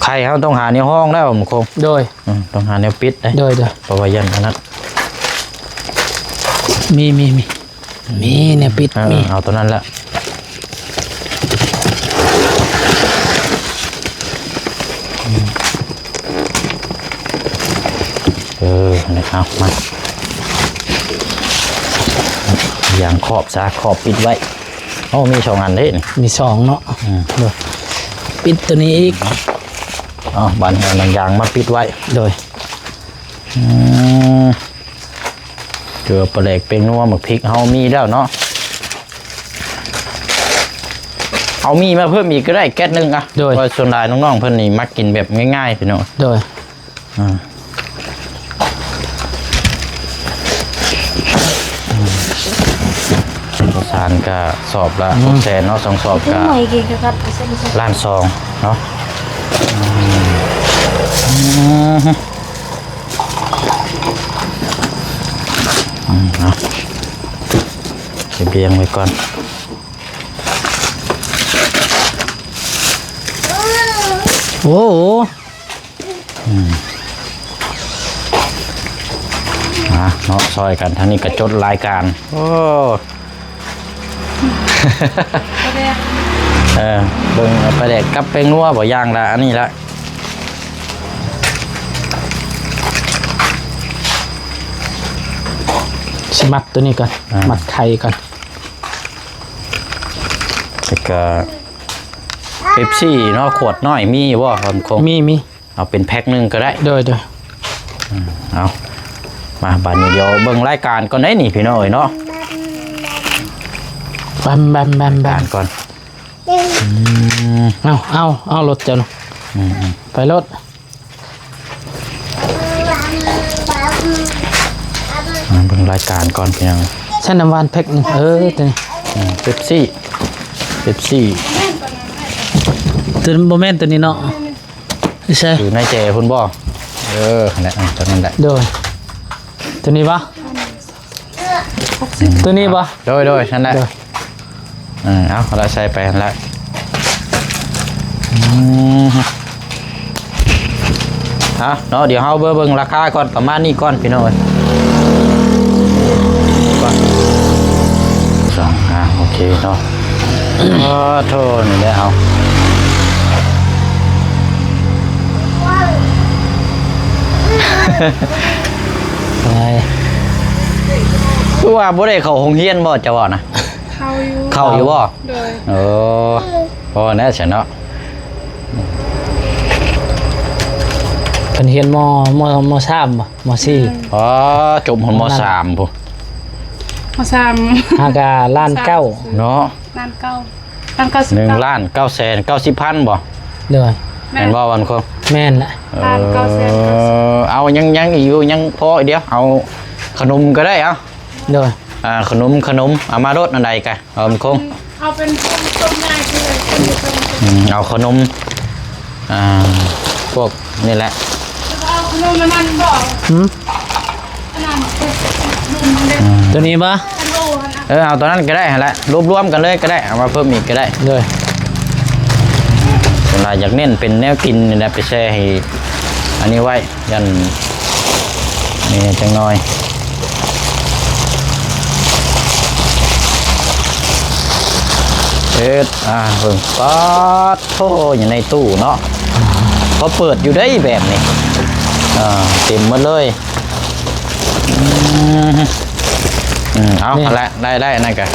ໄຂ່ເຮົາຕ້ອງຫາແນວຮອງແລ້ວ ມັນຄົງ. ໂດຍ ອືມ ຕ້ອງຫາແນວປິດເດ້. ໂດຍໆ ເພາະວ່າຢ້ານອັນນັ້ນ. ມີ ມີ ມີ ມີແນວປິດ. ເອີ ມີ ເອົາຕົວນັ້ນແຫຼະ. ເອີ ນີ້ ເອົາມາ ຢາງຂອບຊະ ຂອບປິດໄວ້. ໂອ້ ມີສອງອັນເດ້ນີ້ ມີສອງເນາະ. ອືມ ໂດຍ ປິດຕົວນີ້ອີກ. ເອົາບາດນີ້ເອົາໜັງຢາງມາປິດໄວ້. ໂດຍ ອືມ ເກືອ ປາແດກ ແປ້ງນົວ ໝາກພິກເຮົາມີແລ້ວເນາະ. ເອົາໝີ່ມາເພີ່ມອີກກໍໄດ້ແກັດໜຶ່ງອະ. ໂດຍ ເພາະວ່າສ່ວນຫຼາຍນ້ອງໆເພິ່ນນີ້ມັກກິນແບບງ່າຍໆ ພີ່ນ້ອງ. ໂດຍ ອ່າ ອືມ ເຂົ້າສານກະສອບລະ ອືມ ຫົກແສນເນາະ ສອງສອບກະລ້ານສອງເນາະ. ອືມ ອືມ ເອົາ ສະບຽງໄວ້ກ່ອນ. ໂອ້ໂຫ ອືມ ມາເນາະ ຊ່ອຍກັນ ທາງນີ້ກະຈົດລາຍການ. ໂອ້ ປາແດກ ເອີ ເບິ່ງປາແດກກັບແປ້ງນົວບໍ່ ຢ່າງລະອັນນີ້ລະ. ຊິມັດໂຕນີ້ກ່ອນ ອ່າ ມັດໄຂ່ກ່ອນ. ແລ້ວກະເປັບຊີເນາະ ຂວດນ້ອຍມີຢູ່ບໍ່? ມີ ມີ ເອົາເປັນແພັກໜຶ່ງກໍໄດ້. ໂດຍ ໂດຍ ອືມ ເອົາ ມາ ບາດນີ້ດຽວເບິ່ງລາຍການກ່ອນເດ້ນີ້ ພີ່ນ້ອງເອີຍເນາະ. ແບມ ແບມ ແບມ ແບມ ລາຍການກ່ອນ. ອືມ ເອົາ ເອົາ ເອົາລົດເຈົ້ານະ. ອືມ ອືມ ໄປລົດ. ມາເບິ່ງລາຍການກ່ອນພີ່ນ້ອງ. ໃສ່ນ້ຳຫວານແພັກໜຶ່ງ. ເອີ ໂຕນີ້ ອືມ ເປັບຊີ ເປັບຊີ ໂຕ ບໍ່ແມ່ນໂຕນີ້ເນາະ. ໃສ່ ຢູ່ໃນແຈພຸ້ນບໍ່? ເອີ ນັ້ນແຫຼະ ອ່າ ໂຕນັ້ນແຫຼະ. ໂດຍ ໂຕນີ້ບໍ່? ໂຕນີ້ບໍ່? ໂດຍ ໂດຍ ນັ້ນແຫຼະ. ໂດຍ ເອີ ເອົາ ເອົາລະ ໃສ່ໄປຫັ້ນລະ. ອືມ ເອົາເນາະ ດຽວເຮົາເບິ່ງ ເບິ່ງລາຄາກ່ອນ ປະມານນີ້ກ່ອນ ພີ່ນ້ອງເອີຍ. ກ່ອນ ສອງ ອ່າ ໂອເຄເນາະ. ໂອ້ໂທ ນີ້ແຫຼະ ເອົາ ຄືວ່າບໍ່ໄດ້ເຂົ້າໂຮງຮຽນບໍ່ ເຈົ້າວ່ານະ? ເຂົ້າຢູ່ ເຂົ້າຢູ່ບໍ່? ໂດຍ ເອີ ພໍແນ່ຊັ້ນເນາະ. ເພິ່ນຮຽນ ມ ມ ມ ສາມບໍ່? ມ ສີ່ ອໍ ຈົບຮອດ ມ ສາມພຸ້ນ. ມ ສາມ ຫາກະລ້ານເກົ້າເນາະ. ລ້ານເກົ້າ ລ້ານເກົ້າສິບ ໜຶ່ງລ້ານເກົ້າແສນເກົ້າສິບພັນບໍ່? ໂດຍ ແມ່ນບໍ່ວັນຄົງ? ແມ່ນລະ ລ້ານເກົ້າແສນ. ເອີ ເອົາ ຍັງ ຍັງອີກຢູ່ ຍັງພໍອີກດຽວ ເອົາຂະໜົມກໍໄດ້ ເອົາ. ໂດຍ ອ່າ ຂະໜົມ ຂະໜົມ ເອົາມາໂລດ ອັນໃດກະ ເອົາມັນຄົງ ເອົາເປັນຕົ້ມ ຕົ້ມງ່າຍຄື ອືມ ເອົາຂະໜົມ ອ່າ ພວກນີ້ແຫຼະ. ເອົາຂະໜົມອັນນັ້ນບໍ່? ຫືມ? ອັນນັ້ນ ອືມ ໂຕນີ້ບໍ່? ເອີ ເອົາໂຕນັ້ນກໍໄດ້ຫັ້ນແຫຼະ ລວມໆກັນເລີຍກໍໄດ້ ເອົາມາເພີ່ມອີກກໍໄດ້. ໂດຍ ສ່ວນຫຼາຍຢາກເນັ້ນເປັນແນວກິນນີ້ແຫຼະ ໄປແຊ່ໃຫ້ອັນນີ້ໄວ້. ຢ້ານນີ້ຈັກໜ່ອຍ ເຮັດ ອ່າ ເບິ່ງ ປາດໂທ້ ຢູ່ໃນຕູ້ເນາະ ພໍເປີດຢູ່ໄດ໋ແບບນີ້ ອ່າ ເຕັມໝົດເລີຍ. ອືມ ອືມ ເອົາ ນີ້ ຫັ້ນແຫຼະ ໄດ້ ໄດ້ ອັນນັ້ນກະ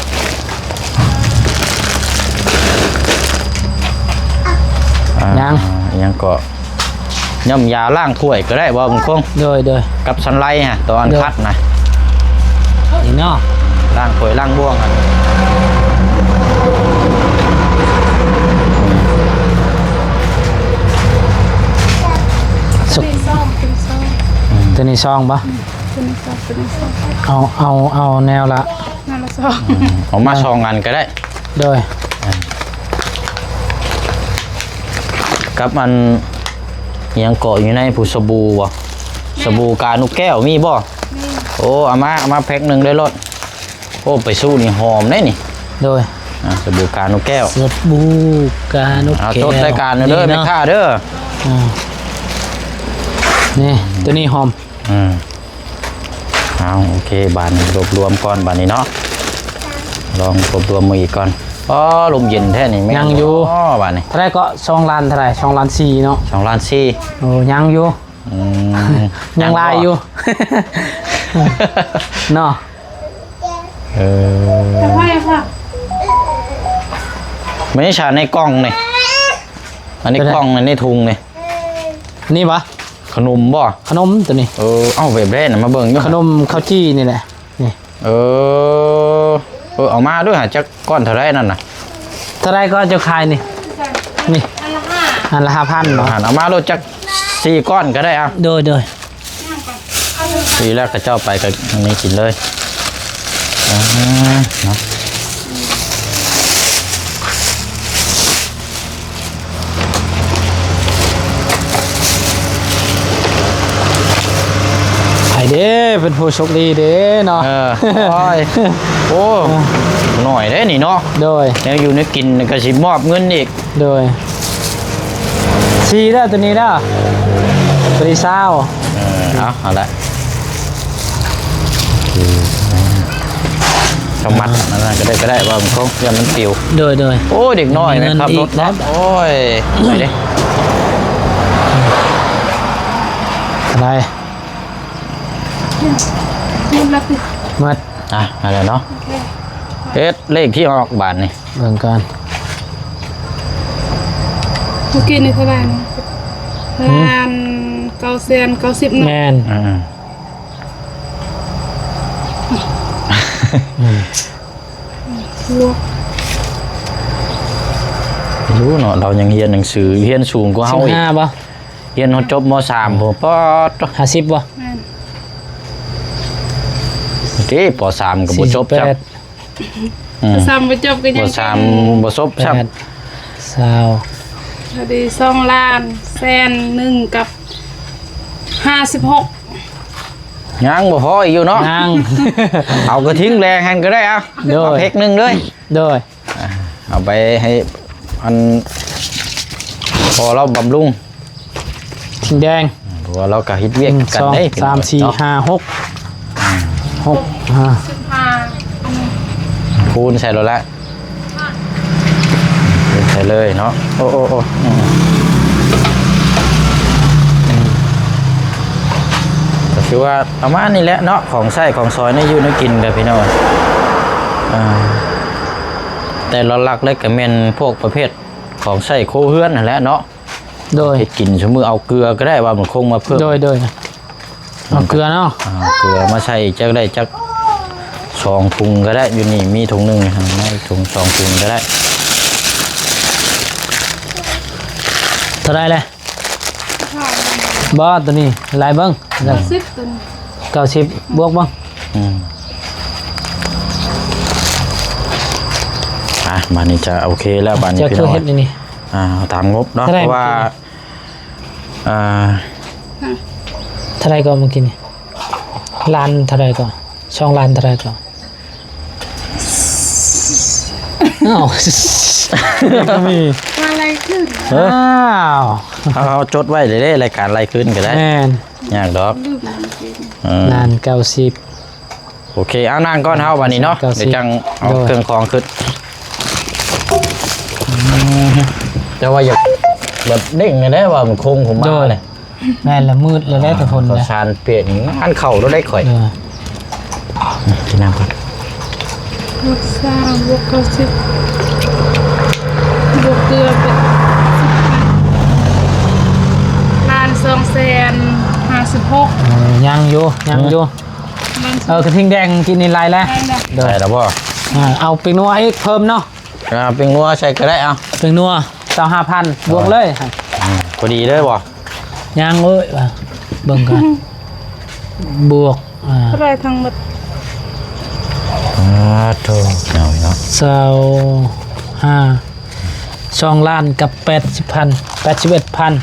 ອ່າ ຍັງ ອີ່ຫຍັງກໍ ຍ້ຳຢາລ້າງຖ້ວຍກໍໄດ້ບໍ່ບຸນຄົງ? ໂດຍ ໂດຍ ກັບສັນໄລຮະ ຕອນ ໂດຍ ຄັດນະ ນີ້ເນາະ ລ້າງຖ້ວຍລ້າງບ່ວງຫັ້ນ. ສຸກ ຕົວນີ້ຊອງ ຕົວນີ້ຊອງ ອືມ ຕົວນີ້ຊອງບໍ່? ອືມ ຕົວນີ້ຊອງ ຕົວນີ້ຊອງ ເອົາ ເອົາ ເອົາແນວລະ ແນວລະຊອງ ອືມ ເອົາມາ ອ່າ ຊອງອັນກໍໄດ້. ໂດຍ ກັບອັນ ອີ່ຫຍັງເກາະຢູ່ໃນຜູ້ ສະບູບໍ່? ແມ່ນ ສະບູການົກແກ້ວມີບໍ່? ມີ ໂອ້ ເອົາມາ ເອົາມາແພັກໜຶ່ງເລີຍໂລດ. ໂອ້ ໄປຊູ້ນີ້ຫອມເດ້ນີ້. ໂດຍ ອ່າ ສະບູການົກແກ້ວ ສະບູການົກແກ້ວ ເອົາຈົດລາຍການເດີ ນີ້ເນາະ ແມ່ຄ້າເດີ. ອ່າ ນີ້ ໂຕນີ້ຫອມ ອືມ ເອົາ ໂອເຄ ບາດນີ້ລວບລວມກ່ອນ ບາດນີ້ເນາະ ລອງລວບລວມເບິ່ງອີກກ່ອນ. ອໍ ລົມເຢັນແທ້ນີ້ແມ່ນ ຍັງຢູ່ ອໍ ບາດນີ້ ເທົ່າໃດເກາະ? ສອງລ້ານເທົ່າໃດ? ສອງລ້ານສີ່ເນາະ ສອງລ້ານສີ່ ໂອ້ ຍັງຢູ່ ອືມ ຍັງຫຼາຍຢູ່ ເນາະ ເອີ ແມ່ນຫຍັງຊະ ໃນກ່ອງນີ້ ອັນນີ້ ເປັນໃດ? ກ່ອງນີ້ ໃນຖົງນີ້ ນີ້ຫວາ? ຂະໜົມບໍ່? ຂະໜົມຕົວນີ້ ເອີ ເອົ້າ ແບບໃດນະ ມາເບິ່ງຢູ່ ຂະໜົມເຂົ້າຈີ່ນີ້ແຫຼະ ນີ້ ເອີ ເອີ ເອົາມາດ້ວຍຫາ ຈັກກ້ອນເທົ່າໃດນັ້ນນະ? ເທົ່າໃດກໍເຈົ້າຂາຍນີ້? ນີ້ ອັນລະຫ້າ ອັນລະຫ້າພັນເນາະ ເອົາມາໂລດ ຈັກສີ່ກ້ອນກໍໄດ້ ເອົາ ໂດຍ ໂດຍ ດີແລ້ວ ເຂົາເຈົ້າໄປກໍອັນນີ້ກິນເລີຍ ອ່າ ເນາະ. ໃຜເດ້ເປັນຜູ້ໂຊກດີເດ້ເນາະ ເອີ ໂອ້ຍ ໂອ້ ເອີ ໜ້ອຍເດ້ນີ້ເນາະ ໂດຍ ແນວຢູ່ແນວກິນກໍຊິມອບເງິນອີກ ໂດຍ ສີ່ເດີ ຕົວນີ້ເດີ ຕົວນີ້ຊາວ ເອີ ເອົາ ເອົາລະ ສະມັດອັນນັ້ນກໍໄດ້ ກໍໄດ້ ວ່າມັນຄົງ ຢ້ານມັນປິວ ໂດຍ ໂດຍ ໂອ້ຍ ເດັກນ້ອຍນະ ຂັບລົດເນາະ ໂອ້ຍ ໄປເດ້ ເທົ່າໃດ? ໝົດລະຕິ ໝົດ ອ່ະ ນັ້ນແຫຼະເນາະ ໂອເຄ ເຮັດເລກທີ່ອອກບາດນີ້ ເບິ່ງກ່ອນ ເມື່ອກີ້ນີ້ເທົ່າໃດນະ? ຫືມ ລ້ານເກົ້າແສນເກົ້າສິບເນາະ ແມ່ນ ອ່າ ອືມ ບວກ ບໍ່ຮູ້ເນາະ ລາວຍັງຮຽນໜັງສື ຮຽນສູງກວ່າເຮົາອີກ ສິບຫ້າບໍ່? ຮຽນຮອດຈົບ ມໍສາມ ພຸ້ນ ປາດໂທ້ ຫ້າສິບບໍ່? ແມ່ນ ເດ້ ປໍສາມກໍບໍ່ຈົບຊ້ຳ ສີ່ສິບແປດ ອືມ ປໍສາມບໍ່ຈົບກໍຍັງ ປໍສາມບໍ່ຈົບຊ້ຳ ແປດ ຊາວ ພໍດີ ສອງລ້ານແສນໜຶ່ງກັບຫ້າສິບຫົກ ຍັງບໍ່ພໍອີກຢູ່ເນາະ ຍັງ ເອົາກະທິງແລງຫັ້ນກໍໄດ້ ເອົາ ໂດຍ ເອົາເພັກໜຶ່ງເລີຍ ໂດຍ ອ່າ ເອົາໄປໃຫ້ອັນພໍ່ລາວບຳລຸງ ທິງແດງ ເພາະວ່າລາວກໍເຮັດວຽກກັນເດ້ ສອງ ສາມ ສີ່ ຫ້າ ຫົກ ຫົກ ຫ້າ ສິບຫ້າ ຄູນໃສ່ໂລດລະ ຄູນໃສ່ເລີຍເນາະ ໂອ້ ໂອ້ ໂອ້ ອືມ ອືມ ກໍຄືວ່າປະມານນີ້ແຫຼະເນາະ ຂອງໃຊ້ຂອງສອຍໃນຢູ່ໃນກິນກໍພີ່ນ້ອງ ອ່າ ແຕ່ຫຼັກໆເລີຍກໍແມ່ນພວກປະເພດ ຂອງໃຊ້ຄົວເຮືອນຫັ້ນແຫຼະເນາະ ໂດຍ ເຮັດກິນຊຸມື້ ເອົາເກືອກໍໄດ້ ວ່າມັນຄົງມາເພີ່ມ ໂດຍ ໂດຍ ເອົາເກືອເນາະ ເອົາເກືອມາໃສ່ ຈັກໄດ້ຈັກສອງຖົງກໍໄດ້ ຢູ່ນີ້ມີຖົງໜຶ່ງ ໃຫ້ຖົງ ສອງຖົງກໍໄດ້ ເທົ່າໃດແຫຼະ? ບໍ່ ຕົວນີ້ຫຼາຍເບິ່ງ ເກົ້າສິບ ຕົວນີ້ ເກົ້າສິບ ບວກເບິ່ງ ອືມ ອ່ະ ບາດນີ້ຈະໂອເຄແລ້ວ ບາດນີ້ ຈະຄືເຮັດອັນນີ້ ພີ່ນ້ອງ ອ່າ ຕາມງົບເນາະ ເທົ່າໃດ ເພາະວ່າ ອ່າ ເທົ່າໃດກໍເມື່ອກີ້ນີ້ ລ້ານເທົ່າໃດກໍ ສອງລ້ານເທົ່າໃດກໍ? ອ້າວ ມີ ມາໄລ່ຂຶ້ນ ເອີ ອ້າວ ເຮົາ ເຮົາຈົດໄວ້ເລີຍເດ້ ລາຍການໄລ່ຂຶ້ນກໍໄດ້ ແມ່ນ ຍາກດອກ ລືມ ເອີ ລ້ານເກົ້າສິບ ໂອເຄ ເອົານັ່ງກ່ອນເຮົາບັດນີ້ເນາະ ເກົ້າສິບ ດຽວຈັ່ງເອົາ ໂດຍ ເຄື່ອງຂອງຂຶ້ນ ແຕ່ວ່າຢາກແບບເດ້ງແດ່ວ່າມັນຄົງຜົມມາ ໂດຍ ເລີຍ ແມ່ນລະ ມືດແລ້ວແຫຼະ ອ່າ ທຸກຄົນ ເຂົ້າສານປຽກນີ້ ງານເຂົ້າໂລດໄດ໋ຂ້ອຍ ເອີ ກິນນ້ຳກ່ອນ ບວກຊາວ ບວກເກົ້າສິບ ບວກເກືອເປັນສິບຫ້າ ຫົກ ເອີ ຍັງຢູ່ ຍັງຢູ່. ເອີ ກະທິງແດງກິນນີ້ຫຼາຍແລ້ວ. ໂດຍ ໃສ່ແລ້ວບໍ່? ອ່າ ເອົາແປ້ງນົວອີກເພີ່ມເນາະ. ອ່າ ແປ້ງນົວໃສ່ກະໄດ້. ເອົາ ແປ້ງນົວຊາວຫ້າພັນ ບວກເລີຍ. ອືມ ພໍດີເລີຍບໍ່? ຍັງເອີຍ ວ່າເບິ່ງກ່ອນ ບວກ ອ່າ ເທົ່າໃດທັງໝົດ? ອ່າ ໂທ້ ເອົາເນາະ ຊາວຫ້າ ສອງລ້ານກັບແປດສິບພັນ ແປດສິບເອັດພັນ.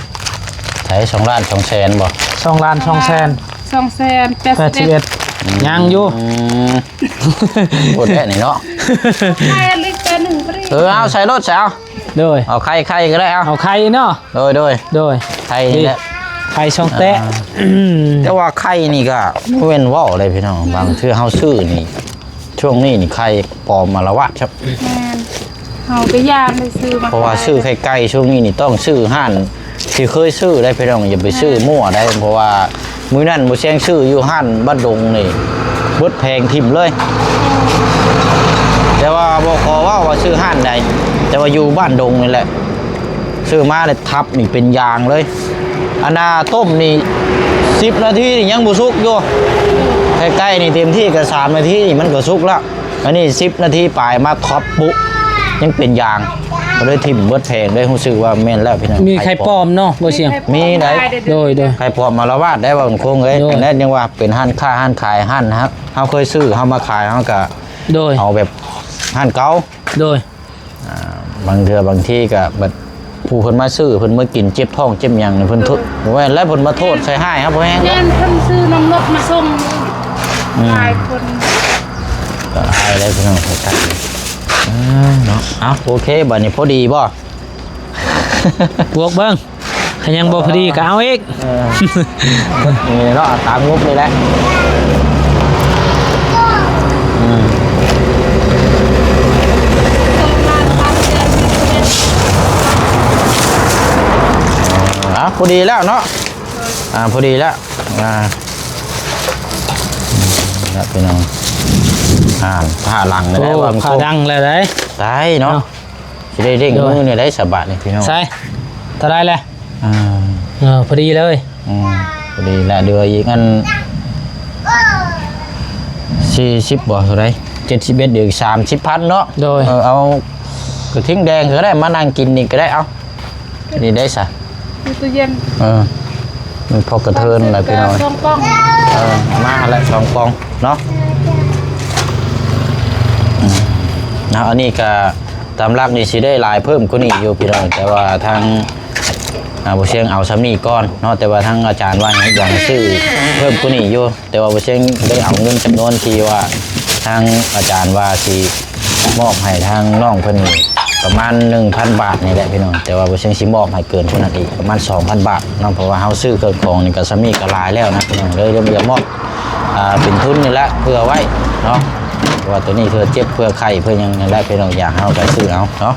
ໃສ ສອງລ້ານສອງແສນບໍ່? ສອງລ້ານສອງແສນ ສອງແສນແປດສິບເອັດ ຍັງຢູ່. ອືມ ໂອດແທ້ນີ້ເນາະ. ເອີ ເອົາໃສ່ໂລດຊະ. ເອົາ ໂດຍ ເອົາໄຂ່ ໄຂ່ກໍໄດ້. ເອົາ ເອົາໄຂ່ເນາະ. ໂດຍ ໂດຍ ໂດຍ ໄຂ່ນີ້ແຫຼະ ໄຂ່ຊ່ອງແຕະ. ອ່າ ແຕ່ວ່າໄຂ່ນີ້ກໍບໍ່ແມ່ນເວົ້າເລີຍພີ່ນ້ອງ ບາງເທື່ອເຮົາຊື້ນີ້ ຊ່ວງນີ້ນີ້ໄຂ່ປອມອາລະວາດຄັບ. ແມ່ນ ເຮົາກໍຢ້ານໄດ້ຊື້ມາ ເພາະວ່າຊື້ໄຂ່ໄກ່ຊ່ວງນີ້ນີ້ຕ້ອງຊື້ຮ້ານທີ່ເຄີຍຊື້ໄດ້ພີ່ນ້ອງ ຢ່າໄປຊື້ມົ້ວໄດ້. ເພາະວ່າມື້ນັ້ນບໍ່ແຊງຊື້ຢູ່ຮ້ານບ້ານດົງນີ້ ເບິດແຜງຖິ້ມເລີຍ. ແຕ່ວ່າບໍ່ຂໍເວົ້າວ່າຊື້ຮ້ານໃດ ແຕ່ວ່າຢູ່ບ້ານດົງນີ້ແຫຼະ ຊື້ມາແລ້ວທັບນີ້ເປັນຢາງເລີຍ. ອັນນ່າຕົ້ມນີ້ສິບນາທີນີ້ຍັງບໍ່ສຸກຢູ່ ໄຂ່ໄກ່ນີ້ເຕັມທີ່ກໍສາມນາທີນີ້ມັນກໍສຸກແລ້ວ. ອັນນີ້ສິບນາທີປາຍມາທັບປຸ ຍັງເປັນຢາງ ກໍເລີຍຖິ້ມເບິດແຜງເລີຍ. ຮູ້ສຶກວ່າແມ່ນແລ້ວພີ່ນ້ອງ ມີໄຂ່ປອມເນາະ ບໍ່ສຽງ ມີໄດ໋. ໂດຍ ໂດຍ ໄຂ່ປອມອາລະວາດໄດ໋ ວ່າຄົງເອີຍ. ໂດຍ ແລ້ວຍັງວ່າເປັນຮ້ານຄ້າຮ້ານຂາຍ ຮ້ານເຮົາ ເຮົາເຄີຍຊື້ ເຮົາມາຂາຍ ເຮົາກໍ ໂດຍ ເອົາແບບຮ້ານເກົ່າ. ໂດຍ ອ່າ ບາງເທື່ອບາງທີກໍບັດຜູ້ເພິ່ນມາຊື້ ເພິ່ນມາກິນເຈັບທ້ອງເຈັບຫຍັງນີ້ ເພິ່ນໂທດ ໂດຍ ບໍ່ແມ່ນແລ້ວ ເພິ່ນມາໂທດໃສ່ຮ້າຍເຮົາບໍ່ແຮງ. ແມ່ນ ເພິ່ນຊື້ນ້ຳລົດມາສົ່ງ ອືມ ຫຼາຍຄົນ ກໍຫຼາຍໄດ໋ພີ່ນ້ອງ. ອ່າ ເນາະ ເອົາ ໂອເຄ ບັດນີ້ພໍດີບໍ່? ບວກເບິ່ງ ຄັນຍັງບໍ່ພໍດີກໍເອົາອີກ. ເອີ ນີ້ເນາະ ຕາມງົບນີ້ແຫຼະ. ອືມ ອ່າ ພໍດີແລ້ວເນາະ. ອ່າ ພໍດີແລ້ວ. ອ່າ ແລ້ວພີ່ນ້ອງ ອ່າ ຜ້າຫຼັງແລ້ວ ໂອ້ ວ່າມັນ ຜ້າດັງແລ້ວໄດ໋. ໄດ້ເນາະ ເນາະ. ຊິໄດ້ເລັ່ງ ໂດຍ ມືນີ້ໄດ້ສະບາດນີ້ພີ່ນ້ອງ. ໃສ່ ເທົ່າໃດແຫຼະ? ອ່າ ເອີ ພໍດີເລີຍ. ອືມ ພໍດີລະ ເດືອອີກອັນ ສີ່ສິບບໍ່ ເທົ່າໃດ ເຈັດສິບເອັດ ເດືອອີກສາມສິບພັນເນາະ. ໂດຍ ເອີ ເອົາກະທິງແດງກໍໄດ້ ມານັ່ງກິນນີ້ກໍໄດ້. ເອົາ ນີ້ໄດ້ຊະ ຢູ່ຕູ້ເຢັນ. ເອີ ມັນພໍກະເທີນແຫຼະພີ່ນ້ອງ. ສອງປ່ອງ ເອີ ມາແລ້ວສອງປ່ອງເນາະ. ອືມ ເນາະ ອັນນີ້ກະ ຕາມຫຼັກນີ້ຊິໄດ້ຫຼາຍເພີ່ມກວ່ານີ້ຢູ່ພີ່ນ້ອງ ແຕ່ວ່າທາງ ອ່າ ບໍ່ຊຽງເອົາສ່ຳນີ້ກ່ອນເນາະ. ແຕ່ວ່າທາງອາຈານວ່າໃຫ້ ຢາກໃຫ້ຊື້ເພີ່ມກວ່ານີ້ຢູ່ ແຕ່ວ່າບໍ່ຊຽງໄດ້ເອົາເງິນຈຳນວນທີ່ວ່າທາງອາຈານວ່າຊິມອບໃຫ້ທາງນ້ອງເພິ່ນນີ້ປະມານໜຶ່ງພັນບາດນີ້ແຫຼະພີ່ນ້ອງ. ແຕ່ວ່າບໍ່ຊຽງຊິມອບໃຫ້ເກີນກວ່ານັ້ນອີກປະມານສອງພັນບາດເນາະ ເພາະວ່າເຮົາຊື້ເຄື່ອງຂອງນີ້ກໍສ່ຳນີ້ກໍຫຼາຍແລ້ວນະພີ່ນ້ອງ. ເລີຍຢາກມອບ ອ່າ ເປັນທຶນນີ້ແຫຼະເພື່ອໄວ້ເນາະ ເພາະວ່າໂຕນີ້ເພື່ອເຈັບເພື່ອໄຂ້ເພື່ອຫຍັງນີ້ແຫຼະພີ່ນ້ອງ. ຢາກເຮົາກໍຊື້ເອົາເນາະ.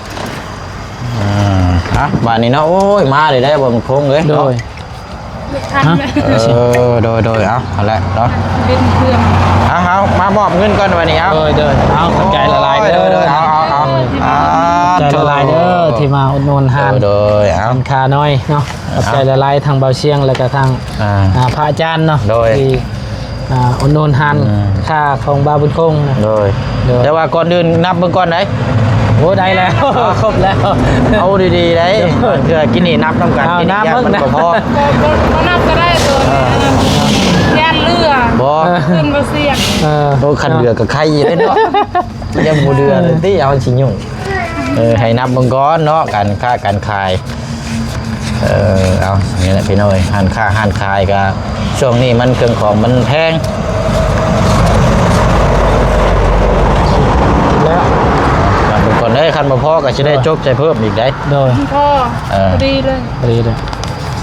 ອ່າ ອ່ະ ບາດນີ້ເນາະ ໂອ້ຍ ມາເລີຍໄດ໋ ບໍ່ມັນຄົງເອີຍ ໂດຍ ເນາະ. ຮະ? ເອີ ໂດຍ ໂດຍ ເອົາ ເອົາແຫຼະເນາະ ເປັນເພື່ອນ ເອົາ ເອົາ ມາມອບເງິນກ່ອນບາດນີ້ ເອົາ ໂດຍ ໂດຍ ເອົາ ຂອບໃຈຫຼາຍໆເດີ ໂດຍ ໂດຍ ເອົາ ເອົາ ເອົາ ອ່າ ຂອບໃຈຫຼາຍໆເດີ ໂດຍ ທີ່ມາອຸດໜູນຮ້ານ ໂດຍ ເອົາ ຮ້ານຄ້ານ້ອຍເນາະ ຂອບໃຈຫຼາຍໆ ທາງບ່າວຊຽງ ແລ້ວກໍທາງ ອ່າ ອ່າ ພະອາຈານເນາະ ໂດຍ ທີ່ ອ່າ ອຸດໜູນຮ້ານ ອືມ ຄ້າຂອງບ່າວບຸນຄົງນະ ໂດຍ ໂດຍ ແຕ່ວ່າກ່ອນອື່ນນັບເບິ່ງກ່ອນໄດ໋ ໂອ້ ໄດ້ແລ້ວ ເອົາ ຄົບແລ້ວ ເອົາດີໆໄດ໋ ໂດຍ ເທື່ອກິນນີ້ນັບນຳກັນ ເອົາ ກິນນີ້ ນັບເບິ່ງ ມັນກໍພໍ ບໍ່ ບໍ່ ບໍ່ນັບກໍໄດ້ໂຕ ເອີ ຢ້ານເຫຼືອ ບໍ່ ເອີ ຂຶ້ນບໍ່ສ່ຽງ ເອີ ໂຕ ຄັນເຫຼືອກໍໄຄຢູ່ເດ້ເນາະ ຍັງບໍ່ເຫຼືອເລີຍຕິ ເອົາຊິຫຍຸ້ງ ເອີ ໃຫ້ນັບເບິ່ງກ່ອນເນາະ ການຄ້າການຂາຍ ເອີ ເອົາ ນີ້ແຫຼະພີ່ນ້ອງເອີຍ ຮ້ານຄ້າຮ້ານຂາຍກໍ ຊ່ວງນີ້ມັນເຄື່ອງຂອງມັນແພງ ແລ້ວ ນັບເບິ່ງກ່ອນເດີ ຄັນບໍ່ພໍກໍຊິໄດ້ ໂດຍ ຈົກໃສ່ເພີ່ມອີກໄດ໋ ໂດຍ ພໍ ເອີ ພໍດີເລີຍ ພໍດີເລີຍ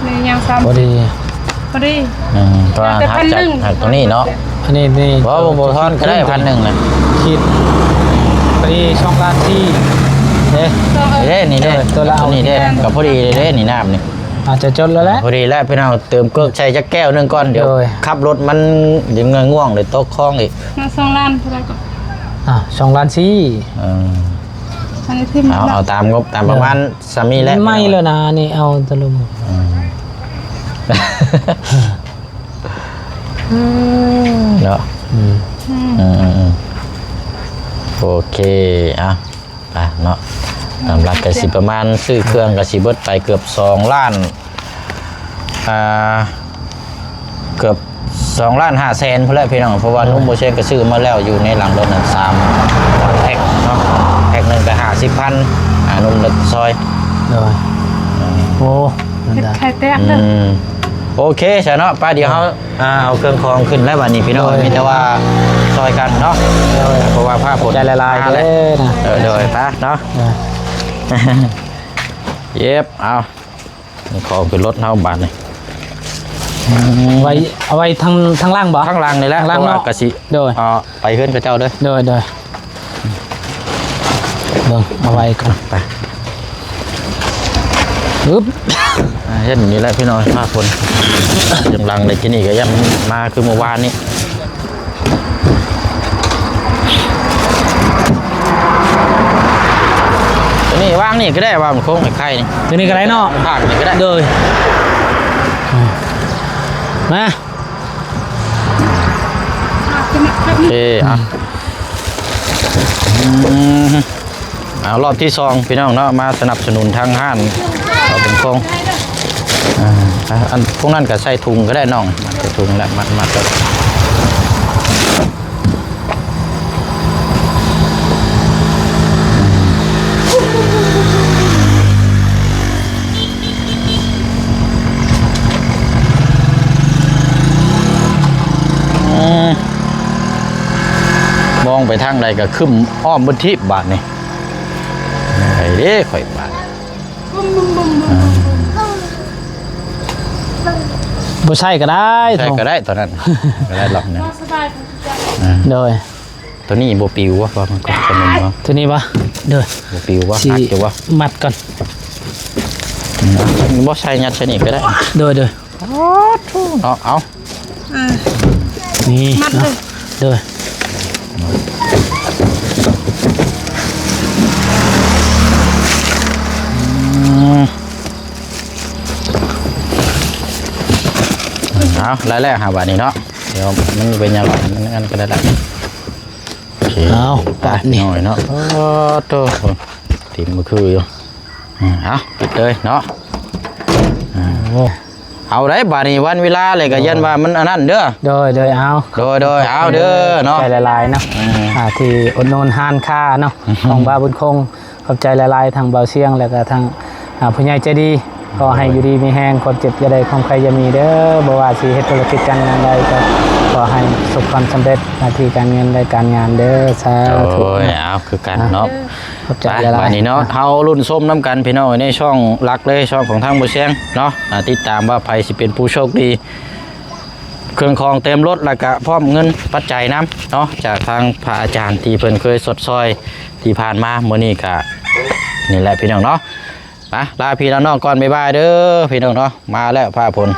ນີ້ຍັງຊ້ຳ ພໍດີ ພໍດີ ອືມ ເພາະວ່າ ແຕ່ພັນໜຶ່ງ ຫັກຈາກ ຫັກຕົວນີ້ເນາະ ອັນນີ້ນີ້ ບໍ່ ບໍ່ ບໍ່ທອນກໍໄດ້ພັນໜຶ່ງນະ ຄິດ ພໍດີສອງລ້ານສີ່ເດ້ ເດ້ ນີ້ເດ້ ເອີ ຕົວລະເອົາ ນີ້ເດ້ ກໍພໍດີເດ້ ນີ້ນ້ຳນີ້ ອາດຈະຈົນແລ້ວແຫຼະ ພໍດີແລ້ວ ພີ່ນ້ອງ ເຕີມເກີກໃສ່ຈັກແກ້ວໜຶ່ງກ່ອນ ດຽວ ໂດຍ ຂັບລົດມັນ ດຽວງ່ວງ ດຽວຕົກຄອງອີກ ມາສອງລ້ານເທົ່າໃດກໍ ອ່າ ສອງລ້ານສີ່ ເອີ ອັນນີ້ທີ່ ເອົາ ເອົາຕາມງົບ ຕາມປະມານ ໂດຍ ສ່ຳນີ້ແຫຼະ ໃໝ່ແລ້ວນະ ນີ້ເອົາຕະລຸມ ອືມ. ເນາະ ອືມ ອືມ ອືມ ອືມ ໂອເຄ ອ່ະ ໄປເນາະ ຕາມຫຼັກກໍຊິປະມານ ຊື້ເຄື່ອງກໍຊິເບິດໄປເກືອບສອງລ້ານ ອ່າ ເກືອບສອງລ້ານຫ້າແສນພຸ້ນແຫຼະພີ່ນ້ອງ ເພາະວ່າ ໂດຍ ນົມບໍ່ແຊງກໍຊື້ມາແລ້ວ ຢູ່ໃນຫຼັງລົດນັ້ນສາມແພັກເນາະ ແພັກໜຶ່ງກໍຫ້າສິບພັນ ອ່າ ນົມເລັກຊອຍ ໂດຍ ອືມ ໂອ້ ເຮັດໄຂ່ແຕກເດີ ອືມ ໂອເຄຊະເນາະ ໄປ ດຽວເຮົາ ອ່າ ເອົາເຄື່ອງຂອງຂຶ້ນແລ້ວບັດນີ້ພີ່ນ້ອງ ໂດຍ ມີແຕ່ວ່າຊ່ອຍກັນເນາະ ໂດຍ ເພາະວ່າຟ້າຝົນ ໃຈຫຼາຍໆ ມາແລ້ວ ເດີນະ ເອີ ໂດຍ ໄປເນາະ ເອີ ເຢັບ ເອົາ ຂອງຂຶ້ນລົດເຮົາບາດນີ້ ໄວ້ ເອົາໄວ້ທາງ ທາງຫຼັງບໍ່? ທາງຫຼັງນີ້ແຫຼະ ທາງຫຼັງເນາະ ເພາະວ່າກະຊິ ໂດຍ ເອົາໄປເຮືອນເຂົາເຈົ້າເດີ ໂດຍ ໂດຍ ເບິ່ງ ເອົາໄວ້ກ່ອນ ໄປ ອຶບ ອ່າ ເຮັດນີ້ແຫຼະພີ່ນ້ອງ ຟ້າຝົນ ຍັງຫຼັງໄດ້ ທີ່ນີ້ກໍຍັງມາຄືມື້ວານນີ້ ຕົວນີ້ວາງນີ້ກໍໄດ້ ວ່າມັນໂຄ້ງໄຂ່ໆ ນີ້ ຕົວນີ້ກໍໄດ້ເນາະ ພາກນີ້ກໍໄດ້ ໂດຍ ມາ ໂອເຄ ອ່ະ ອືມ ເອົາ ຮອບທີສອງພີ່ນ້ອງເນາະ ມາສະໜັບສະໜູນທາງຮ້ານເອົາເປັນໂຄງ ອ່າ ອັນພວກນັ້ນກໍໃສ່ຖົງກໍໄດ້ນ້ອງ ໃສ່ຖົງແລ້ວມັດໆ ອືມ ມອງໄປທາງໃດກໍຄຶ້ມອ້ອມເບິດທິບບາດນີ້ ໄປເດ້ຂ້ອຍບາດ ບໍ່ໃຊ້ກໍໄດ້ ບໍ່ໃຊ້ກໍໄດ້ຕອນນັ້ນ ກໍໄດ້ລອບໜຶ່ງ ສະບາຍ ອ່າ ໂດຍ ຕົວນີ້ບໍ່ປິວວະ ວ່າມັນກໍຕົວໜຶ່ງເນາະ ຕົວນີ້ວະ ໂດຍ ບໍ່ປິວວະ ຊິຮັກຢູ່ວະ ມັດກ່ອນ ອືມ ບໍ່ໃສ່ ຍັດໃສ່ນີ້ກໍໄດ້ ໂດຍ ໂດຍ ໂອ້ໂຫ ເນາະ ເອົາ ອ່າ ນີ້ ມັດເລີຍ ໂດຍ ອືມ ເອົາ ໄດ້ແລ້ວຫາບາດນີ້ເນາະ ດຽວມັນເປັນຫຍັງ ມັນອັນນັ້ນກໍໄດ້ລະ ໂອເຄ ເອົາ ບາດນີ້ ໜ້ອຍເນາະ ໂອ້ໂຕ ຕີນບໍ່ຄືຢູ່ ອືມ ເອົາ ປິດເລີຍເນາະ ອ່າ ໂອ້ ເອົາໄດ໋ບາດນີ້ ວັນເວລາເລີຍກໍ ໂດຍ ຢ້ານວ່າມັນອັນນັ້ນເດີ ໂດຍ ໂດຍ ເອົາ ໂດຍ ໂດຍ ເອົາເດີເນາະ ຂອບໃຈຫຼາຍໆເນາະ ອືມ ອ່າ ທີ່ອຸດໜູນຮ້ານຄ້າເນາະ ຂອງບ່າວບຸນຄົງ ຂອບໃຈຫຼາຍໆ ທັງບ່າວຊຽງ ແລ້ວກໍທັງ ອ່າ ຜູ້ໃຫຍ່ໃຈດີ ຂໍໃຫ້ຢູ່ດີມີແຮງ ຄວາມເຈັບຢ່າໄດ້ ຄວາມໄຂ້ຢ່າມີເດີ ບໍ່ວ່າຊິເຮັດທຸລະກິດການງານໃດ ກໍຂໍໃຫ້ປະສົບຄວາມສຳເລັດ ໜ້າທີ່ການເງິນ ແລະ ການງານເດີ ສາທຸ ໂອ້ຍ ເອົາ ຄືກັນເນາະ ຂອບໃຈຫຼາຍໆ ບາດນີ້ເນາະ ເຮົາລຸ້ນຊົມນຳກັນພີ່ນ້ອງ ໃນຊ່ອງຫຼັກເລີຍ ຊ່ອງຂອງທາງບໍ່ແຊງເນາະ ອ່າ ຕິດຕາມວ່າໃຜຊິເປັນຜູ້ໂຊກດີ ເຄື່ອງຂອງເຕັມລົດ ແລ້ວກະພ້ອມເງິນປັດໄຈນຳເນາະ ຈາກທາງພະອາຈານທີ່ເພິ່ນເຄີຍຊົດຊ່ອຍທີ່ຜ່ານມາ ມື້ນີ້ກະນີ້ແຫຼະພີ່ນ້ອງເນາະ ມາ ລາພີ່ລານ້ອງກ່ອນ ບາຍບາຍເດີພີ່ນ້ອງເນາະ ມາແລ້ວຟ້າຝົນ